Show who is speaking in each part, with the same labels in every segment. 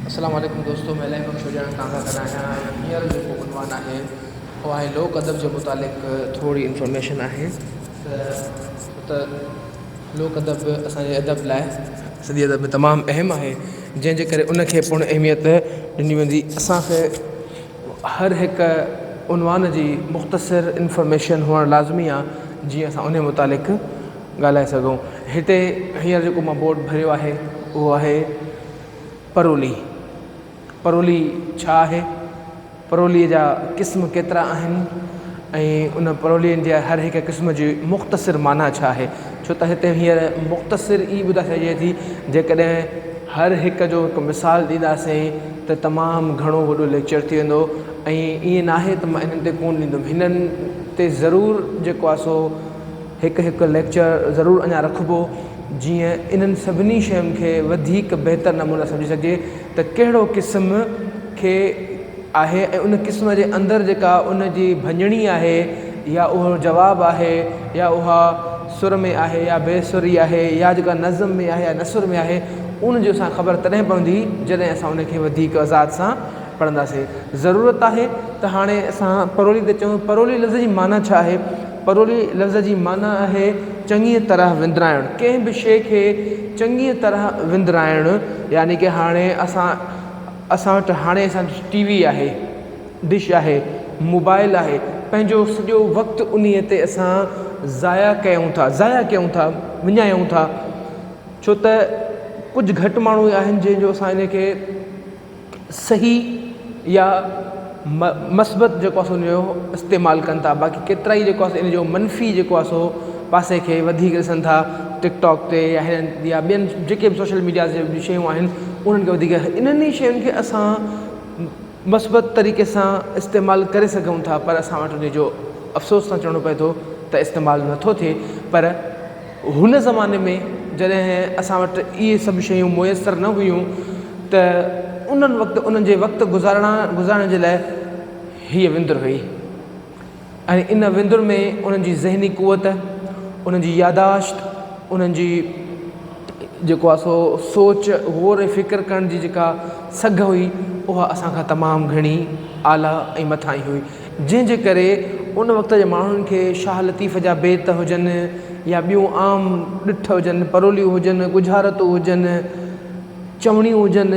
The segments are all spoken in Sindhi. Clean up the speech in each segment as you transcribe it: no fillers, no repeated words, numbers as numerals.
Speaker 1: السلام عليڪم دوستو ۾ الاهي بخش هجڻ توهان سان گڏ آهيان ۽ هينئر جيڪو عنوان آهي اهو آهي لوڪ ادب جي متعلق ٿوري انفارميشن آهي ته لوڪ ادب اسان جي ادب لاء سنڌي ادب ۾ تمام اهم آهي جنهن جي ڪري ان کي پڻ اهميت ڏني ويندي اسان کي هر هڪ عنوان جي مختصر انفارميشن هئڻ لازمي آهي جيئن اسان ان متعلق ڳالهائي سگهون هتي هينئر جيڪو مان بورڊ ڀريو آهي اهو آهي پرولي، پرولي ڇا آهي؟ پروليء جا قسم ڪيترا آهن ۽ ان پرولين جي هر هڪ قسم جي مختصر معنيٰ ڇا آهي؟ ڇو ته هتي هينئر مختصر ئي ٻڌائي سگهجي ٿي، جيڪڏهن هر هڪ جو هڪ مثال ڏينداسين ته تمام گهڻو وڏو ليڪچر ٿي ويندو ۽ ائين ناهي ته مان انهن تي ڪونه ڏيندم، هنن تي ضرور جيڪو آهي سو هڪ هڪ ليڪچر ضرور اڃا رکبو جيئن انهن سڀني شين کي وڌيڪ بهتر نموني سمجهي سگهجي ته ڪهڙو قسم کي آهي ۽ ان قسم جي اندر جيڪا ان جي ڀڃڻي آهي يا اهو جواب آهي يا اها سر ۾ آهي يا بي سري آهي يا جيڪا نظم ۾ آهي يا نثر ۾ آهي ان جي اسان خبر تڏهن پوندي جڏهن اسان ان کي وڌيڪ وضاحت سان پڙهنداسين. ضرورت آهي ته هاڻي اسان پرولي تي چئون پرولي لفظ جي معنيٰ ڇا آهي؟ پرولي لفظ جي معنيٰ آهي چڱيء طرح وندرائڻ، ڪنهن به شيء کي چڱيء طرح وندرائڻ يعني ڪه هاڻي اسان اسان وٽ هاڻي اسان وٽ ٽي وي آهي، ڊش آهي، موبائل آهي، پنهنجو سڄو وقت انهيء تي اسان ضايع ڪيون ٿا، ضايع ڪيون ٿا، وڃايون ٿا، ڇو ته ڪجهه گهٽ ماڻهو ئي آهن جنهن جو اسان ان کي صحيح يا مثبت جيڪو آهي سو ان جو استعمال ڪن ٿا باقي ڪيترا ئي جيڪو آهي سو ان جو منفي جيڪو آهي سو پاسي کي وڌيڪ ڏسن ٿا ٽڪ ٽاڪ تي يا هنن يا ٻين جيڪي به سوشل ميڊيا جون شيون آهن انهن کي وڌيڪ انهن ئي شين کي اسان مثبت طريقي سان استعمال ڪري سگهون ٿا پر اسان وٽ ان جو افسوس سان چوڻو پئي ٿو ته استعمال نٿو ٿئي پر هن زماني ۾ جڏهن اسان وٽ اهي سڀ شيون ميسر نه هيون ته انهن وقت انهن جي وقت گذارڻ گذارڻ جي لاء هيء وندر هئي ۽ ان وندر ۾ انهن جي ذهني قوت، انهن جي ياداشت، انهن جي جيڪو آهي سو سوچ غور ۽ فڪر ڪرڻ جي جيڪا سگهه هئي اها اسان کان تمام گهڻي اعليٰ ۽ مٿانهين هئي. جنهن جي ڪري ان وقت جي ماڻهن کي شاهه لطيف جا بيت هجن يا ٻيون عام ڏٺ هجن، پروليون هجن، ڳجهارتون هجن، چوڻيون هجن،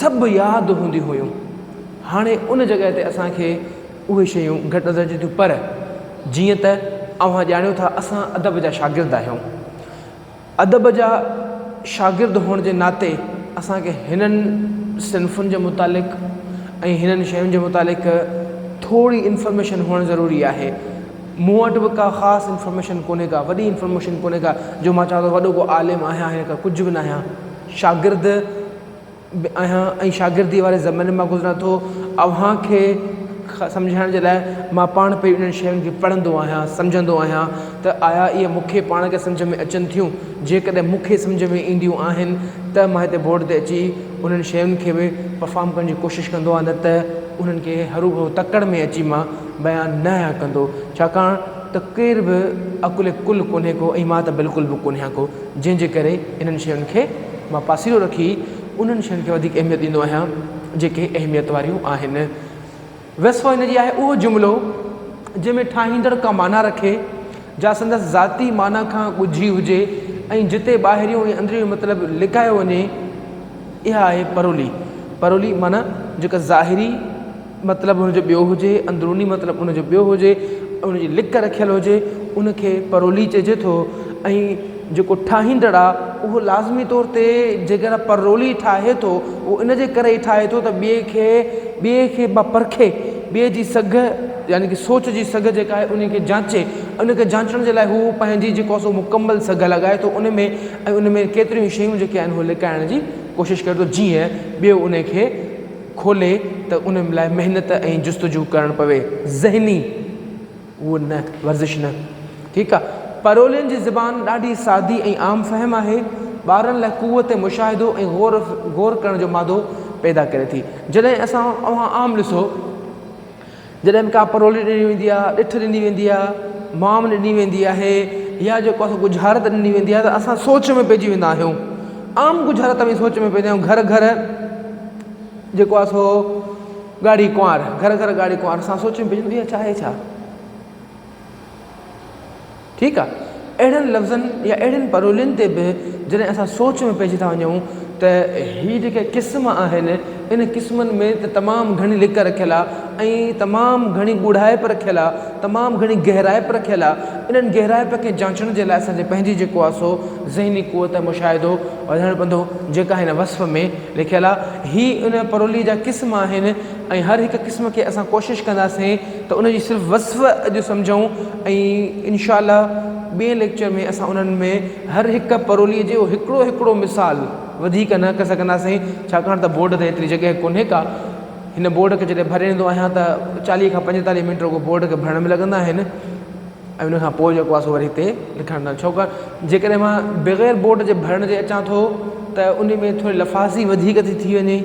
Speaker 1: سڀ ياد هونديون هيون. هاڻي ان جڳهه تي اسان کي اهي شيون گهٽ نظر اچن ٿيون پر جيئن ته اوهان ڄاڻيو ٿا اسان ادب جا شاگرد آهيون. ادب جا شاگرد هئڻ جي ناتي اسان کي هنن صنفن جي متعلق ۽ هنن شين جي متعلق ٿوري انفارميشن هئڻ ضروري آهي. مون وٽ به ڪا خاص انفارميشن ڪونهي ڪا وڏي انفارميشن ڪونهي ڪا جو مان چوان ٿو وڏو ڪو عالم آهيان يا ڪجهه به ناهيان شاگرد به آهيان ۽ شاگردي واري زماني مان گذران ٿو. اوهان کي سمجهائڻ جي لاء مان پاڻ پئي انهن شين کي پڙهندو آهيان، سمجهندو آهيان ته آيا اهي مون کي پاڻ کي سمجهه ۾ اچن ٿيون؟ جيڪڏهن مون کي سمجهه ۾ اينديون آهن ته مان هتي بورڊ تي اچي انهن شين کي به پرفارم ڪرڻ جي ڪوشش ڪندو آهيان نه ته انهن کي هروڀرو تڪڙ ۾ اچي مان بيان نه آهيان ڪندو ڇاڪاڻ ته ڪير به عقل ڪل ڪونهي ڪو ۽ مان ته بلڪل به ڪونهيان ڪو جنهن جي ڪري انهن شين کي مان پاسيرو رکي انهن شين کي وڌيڪ اهميت ڏيندو آهيان جيڪي اهميت واريون آهن. وصف هن جي آهي اهو جملو جنهن ۾ ٺاهيندڙ ڪا معنيٰ رکي جا سندس ذاتي معنيٰ کان ڳجهي هجي ۽ جتي ٻاهريون ۽ اندريون مطلب لڪايو وڃي اها آهي پرولي. پرولي معنيٰ جيڪا ظاهري مطلب ان جو ٻيو هجي، اندروني مطلب ان جو ٻيو هجي، ان جي لڪ رکيل هجي، ان کي پرولي چئجي ٿو ۽ جيڪو ٺاهيندڙ آ اهو لازمي طور تي جيڪڏهن پرولي ٺاهي ٿو اهو ان جي ڪري ئي ٺاهي ٿو ته ٻئي کي ٻئي کي به پرکي، ٻئي جي سگهه يعني ڪه سوچ جي سگهه جيڪا آهي ان کي جانچي، ان کي جانچڻ جي لاء هو پنهنجي جيڪو آ سو مڪمل سگهه لڳائي ٿو ان ۾ ۽ ان ۾ ڪيتريون ئي شيون جيڪي آهن اهي لڪائڻ جي ڪوشش ڪري ٿو جيئن ٻيو ان کي کولي ته ان لاء محنت ۽ جستجو ڪرڻ پوي، ذهني اهو نه ورزش نه. ٺيڪ آ. پرولين جي زبان ڏاڍي سادي ۽ عام فهم آهي. ٻارن لاء قوت مشاهدو ۽ غور غور ڪرڻ جو مادو پيدا ڪري ٿي. جڏهن اسان اوهان عام ڏسو جڏهن به ڪا پرولي ڏني ويندي آ، ڏٺ ڏني ويندي آ، مام ڏني ويندي آهي يا جيڪو آ سو ڳجهارت ڏني ويندي آ ته اسان سوچ ۾ پئجي ويندا آهيون. عام ڳجهارت ۾ سوچ ۾ پئجندا آهيون. گهر گهر. جيڪو آهي سو ڳاڙهي ڪنوار، گهر گهر ڳاڙهي ڪنوار، اسان سوچ ۾ پئجي ويندو اها ڇا آهي ڇا؟ ٺيڪ آ. اهڙن لفظن يا اهڙين پرولين تي به جڏهن اسان سوچ ۾ پئجي ٿا وڃون ته هي جيڪي قسم آهن ان قسمن ۾ ته تمام گهڻي لڪ رکيل آ ۽ تمام گهڻي ڳوڙهائپ رکيل آ تمام گهڻي گهرائپ رکيل آ انهن گهرائپ کي جانچڻ جي لاء اسان جي پنهنجي جيڪو آ سو ذهني قوت ۽ مشاهدو وڌائڻو پوندو جيڪا هن وصف ۾ لکيل آ هي ان پرولي جا قسم آهن ۽ هر هڪ قسم کي اسان ڪوشش ڪنداسين ته ان جي صرف وصف اڄ سمجهون ۽ انشاء الله ٻئين ليڪچر ۾ اسان انهن ۾ هر هڪ پرولي جو هڪڙو هڪڙو مثال وڌيڪ نه ڪري سگهنداسين ڇاڪاڻ ته بورڊ تي ايتري جڳهه ڪونهي ڪا هن بورڊ کي جڏهن ڀري ايندو آهيان ته چاليهه کان پنجيتاليهه منٽ رڳو بورڊ کي ڀرڻ ۾ لڳندا آهن ۽ ان کان پوء جيڪو آهي سو وري هتي لکڻ نه ڇوڪر جيڪڏهن مان بغير بورڊ جي ڀرڻ جي اچان ٿو ته ان ۾ ٿوري لفاظي وڌيڪ ٿي ٿي وڃي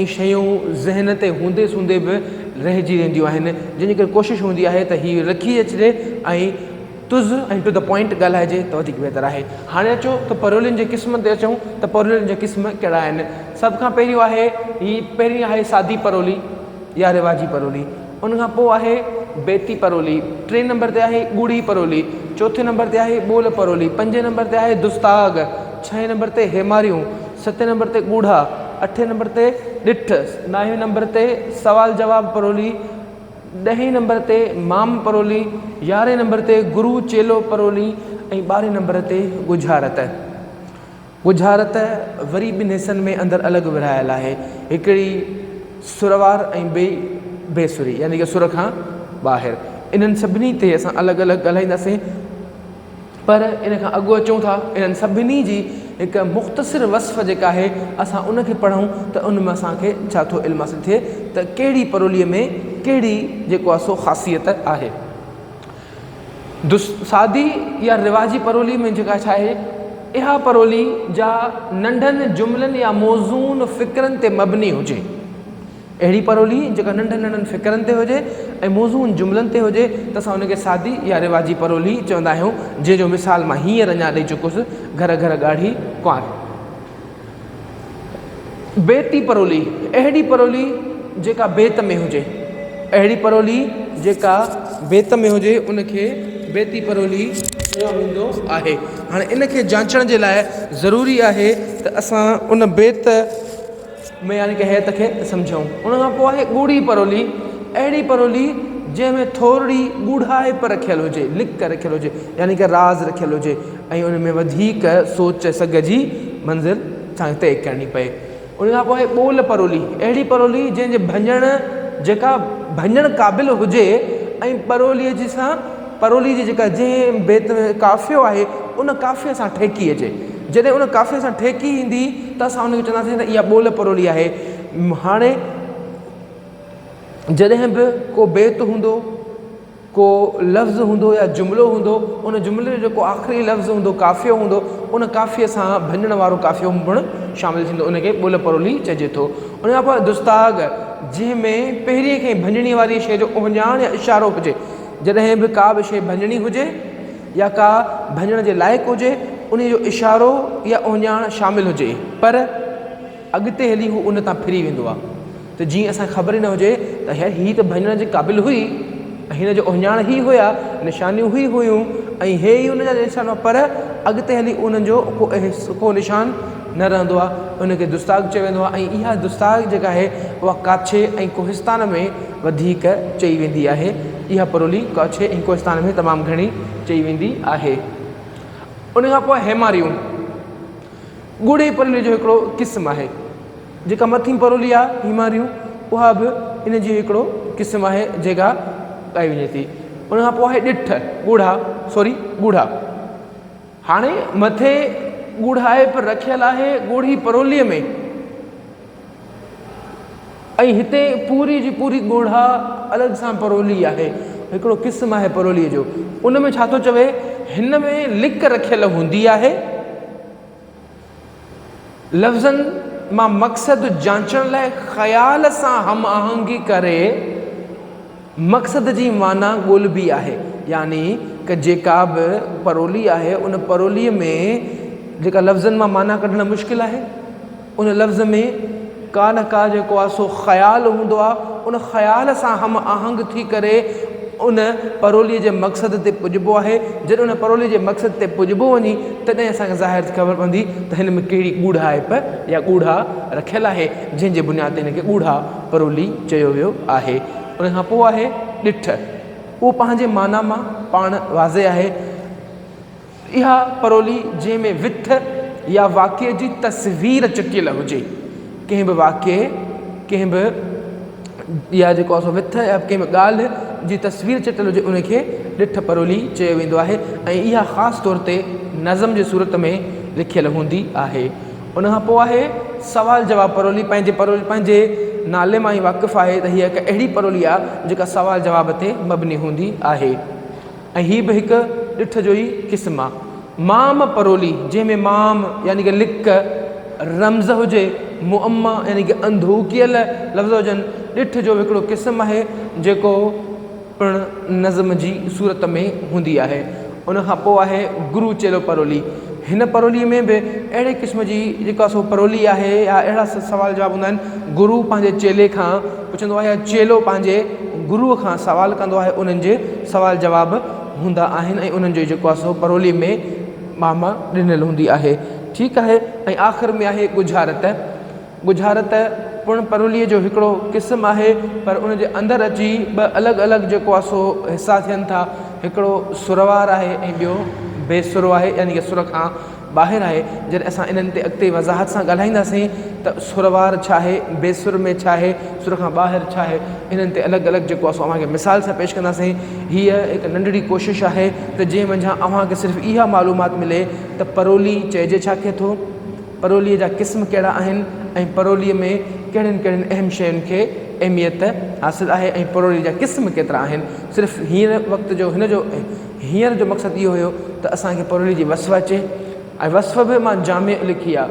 Speaker 1: ۽ شيون ذهن تي هوندي سوندي به رهجي وينديون آهن جنهن جي ڪري ڪوشش هوندي آهي ته هي لکي اچجي ۽ تز ۽ ٽو the point ڳالهائجي ته وڌيڪ بهتر آهي. هاڻي اچو ته پرولين جي قسمن تي اچون ته پرولين جا قسم ڪهڙا آهن. سڀ کان پهريون آهي هي پهرين آهي سادي پرولي يا رواجي پرولي ان کان پوء آهي بيتي پرولي، ٽئين نمبر تي آهي ڳوڙهي پرولي، چوٿين نمبر تي آهي ٻول پرولي، پنجين نمبر تي آهي دستاغ، ڇهين نمبر تي هيماريون، ستين نمبر تي ڳوڙها، اٺين نمبر تي ڏٺ، نائين نمبر تي سوال جواب پرولي، ڏهين نمبر تي مام پرولي، يارهين نمبر تي گرو چيلو پرولي ۽ ٻارهين نمبر تي ڳجهارت. ڳجهارت وري ٻن حصن ۾ اندر الڳ ورهايل آهي، هڪڙي سروار ۽ ٻي بي سري يعني ڪه سر کان ٻاهر. انهن سڀني تي اسان الڳ الڳ ڳالهائينداسين پر ان کان اڳ اچون ٿا انهن سڀني جي هڪ مختصر وصف جيڪا آهي اسان ان کي پڙهون ته ان ۾ اسان کي ڇا ٿو علم حاصل ٿئي ته ڪهڙي پروليء ۾ ڪهڙي جيڪو آهي سو خاصيت آهي. سادي يا رواجي پرولي ۾ جيڪا ڇا آهي، اها پرولي جا ننڍن جملن يا موزون فقرن تي مبني هجي. اهڙي پرولي جيڪا ننڍن ننڍن فقرن تي هجي ۽ موزون جملن تي هجي ته اسان ان کي سادي يا رواجي پرولي چوندا آهيون، جنهن جو مثال مان هينئر اڃا ڏئي چڪس، گهر گهر ڳاڙهي ڪنوار. بيتي پرولي، اهڙي پرولي جيڪا بيت ۾ هجي. اهڙي پرولي جيڪا بيت ۾ هجي ان کي بيتي پرولي چيو ويندو آهي. هاڻي ان کي جانچڻ جي لاء ضروري آهي ته اسان ان بيت ۾ يعني ڪه هيئت کي سمجهون. ان کان پوء آهي ڳوڙهي پرولي، اهڙي پرولي جنهن ۾ ٿورڙي ڳوڙهائپ رکيل هجي، لڪ رکيل هجي يعني ڪه راز رکيل هجي. ۽ ان ۾ وڌيڪ سوچ سگهه جي منزل اسان کي طئي ڪرڻي پئي. ان کان پوء آهي ٻول پرولي، اهڙي پرولي جنهن جي ڀڃڻ جيڪا ڀڃڻ قابل هجي ۽ پروليء جي سان پرولي جي جيڪا جنهن بيت ۾ قافيو آهي ان قافيي سان ٺهڪي اچي. جڏهن ان قافيي سان ٺهڪي ايندي ته اسان ان کي چونداسين ته اها ٻول پرولي آهي. هاڻي جڏهن به ڪو بيت هوندو. ڪو لفظ هوندو يا جملو هوندو، ان جملي جو جيڪو آخري لفظ هوندو، قافيو هوندو، ان قافيي سان ڀڃڻ وارو قافيو پڻ شامل ٿيندو، ان کي ٻول پرولي چئجي ٿو. ان کان پوء دستاغ، جنهن ۾ پهرين کان ئي ڀڃڻي واري شيء جو اهڃاڻ يا اشارو هجي. جڏهن به ڪا به شيء ڀڃڻي هجي يا ڪا ڀڃڻ جي لائق هجي، انهيء جو اشارو يا اهڃاڻ شامل هجي، پر اڳتي هلي هو ان تان ڦري ويندو آهي. ته جيئن اسان کي خبر ئي نه هجي ته يار هي ته ڀڃڻ جي قابل هئي ۽ هن جو اهڃاڻ هي هيا، نشانيون هي هيون ۽ هي ئي ان جا نشان هئا پر اڳتي هلي انهن جو ڪو ڪو نشان نه رهندو آهي ان کي دستاغ چيو ويندو آهي ۽ اها دستاغ جيڪا آهي اها ڪاڇي ۽ ڪوهستان ۾ وڌيڪ چئي ويندي آهي اها پرولي ڪاڇي ۽ ڪوهستان ۾ تمام گهڻي چئي ويندي آهي. ان کان پوء هيماريون ڳوڙهي پرولي جو هڪڙو قسم آهي. جيڪا مٿين پرولي آهي هيماريون اها به ان جي هڪڙو قسم آهي جيڪا ڳائي وڃي ٿي. ان کان پوء آهي ڏٺ، ڳوڙها، سوري ڳوڙها. هاڻي مٿي ڳوڙهائپ رکيل آهي ڳوڙهي پروليء ۾ ۽ هتي پوري جي پوري ڳوڙها الڳ سان پرولي آهي. هڪڙو قسم آهي پروليء جو. ان ۾ ڇا ٿو چوي هن ۾ لڪ رکيل هوندي آهي. لفظن مان مقصد جانچڻ لاء خيال سان هم آهنگي ڪري مقصد جي معنيٰ ڳولبي آهي. يعني ته جيڪا به پرولي آهي ان پروليء ۾ جيڪا لفظن مان معنيٰ ڪڍڻ مشڪل آهي ان لفظ ۾ ڪا نه ڪا جيڪو آهي سو خيال هوندو آهي، ان خيال سان هم آهنگ ٿي ڪري ان پروليء جي مقصد تي پڄبو آهي. جڏهن ان پروليء جي مقصد تي پڄبو وڃي تڏهن اسان کي ظاهر ٿي خبر پوندي ته هن ۾ ڪهڙي ڳوڙهائپ يا ڳوڙها رکيل آهي، جنهن جي بنياد تي هن کي ڳوڙها پرولي چيو ويو آهي. ان کان پوء آهي ڏٺ. اهو پنهنجي معنيٰ مان پاڻ واضح آهي. اها پرولي جنهن ۾ وٿ يا واقعي جي تصوير چٽيل هجي. ڪنهن به واقعي، ڪنهن به يا جيڪو آهي سو وٿ يا ڪنهن به ڳالهه جي تصوير چٽيل هجي ان کي ڏٺ پرولي چيو ويندو آهي ۽ اها خاص طور تي نظم جي صورت ۾ لکيل هوندي آهي. ان کان پوء آهي سوال جواب پرولي پنهنجي پرولي پنهنجي نالي مان ئي واقف آهي ته هيء هڪ اهڙي پرولي آهي جيڪا سوال جواب تي مبني هوندي آهي. ۽ هي به هڪ ڏٺ جو ئي قسم آ. مام پرولي، جنهن ۾ مام يعني ڪه لڪ، رمز هجي، معما يعني ڪه انڌوڪيل لفظ هجن، ڏٺ جو به هڪڙو قسم آهي، جيڪو پڻ نظم جي صورت ۾ هوندي آهي. ان کان پوء آهي گرو چيلو پرولي. هن پروليء ۾ به اهڙي قسم جي جيڪا سو پرولي آهي يا اهڙا سوال جواب هوندا آهن. گرو پنهنجي چيلي کان پڇندو آهي يا چيلو پنهنجي گروء کان سوال ڪندو آهي انهن جي سوال جواب هوندا آهن ۽ انهن جو جيڪو آهي سو پرولي ۾ ماما ڏنل هوندي آهي ٺيڪ آهي ۽ آخر ۾ آهي ڳجهارت ڳجهارت پڻ پروليء جو هڪڙو قسم آهي پر ان جي اندر اچي ٻه الڳ الڳ جيڪو آهي سو حصا ٿين ٿا هڪڙو سروار آهي ۽ ٻيو بي سرو آهي يعني ڪه سر کان ٻاهر آهي، جڏهن اسان انهن تي اڳتي وضاحت سان ڳالهائينداسين ته سروار ڇا آهي، بي سر ۾ ڇا آهي، سر کان ٻاهر ڇا آهي، انهن تي الڳ الڳ جيڪو آهي سو اوهان کي مثال سان پيش ڪنداسين. هيء هڪ ننڍڙي ڪوشش آهي ته جنهن منجهان اوهان کي صرف اها معلومات ملي ته پرولي چئجي ڇا کي ٿو، پروليء جا قسم ڪهڙا آهن ۽ پروليء ۾ ڪهڙين ڪهڙين اهم شين کي اهميت حاصل آهي ۽ پروليء جا قسم ڪيترا آهن. صرف هينئر وقت جو هن جو هينئر جو مقصد اهو هيو ته اسان کي پرولي جي وصف اچي ۽ وصف به مان جامع لکي آ.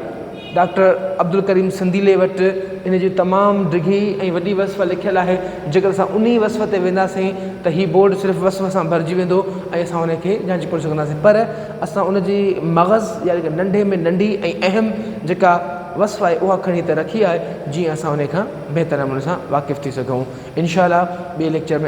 Speaker 1: ڊاڪٽر عبدالڪريم سنديلي وٽ ان جي تمام ڊگهي ۽ وڏي وصف لکيل آهي. جيڪر اسان انهي وصف تي وينداسين ته هي بورڊ صرف وصف سان ڀرجي ويندو ۽ اسان ان کي جانچي ڪونه سگهنداسين پر اسان ان جي مغز يعني ڪه ننڍي ۾ ننڍي ۽ اهم جيڪا وصف آهي اها کڻي هتي رکي آهي جيئن اسان ان کان بهتر نموني سان واقف ٿي سگهون. انشاء الله ٻئي ليڪچر ۾.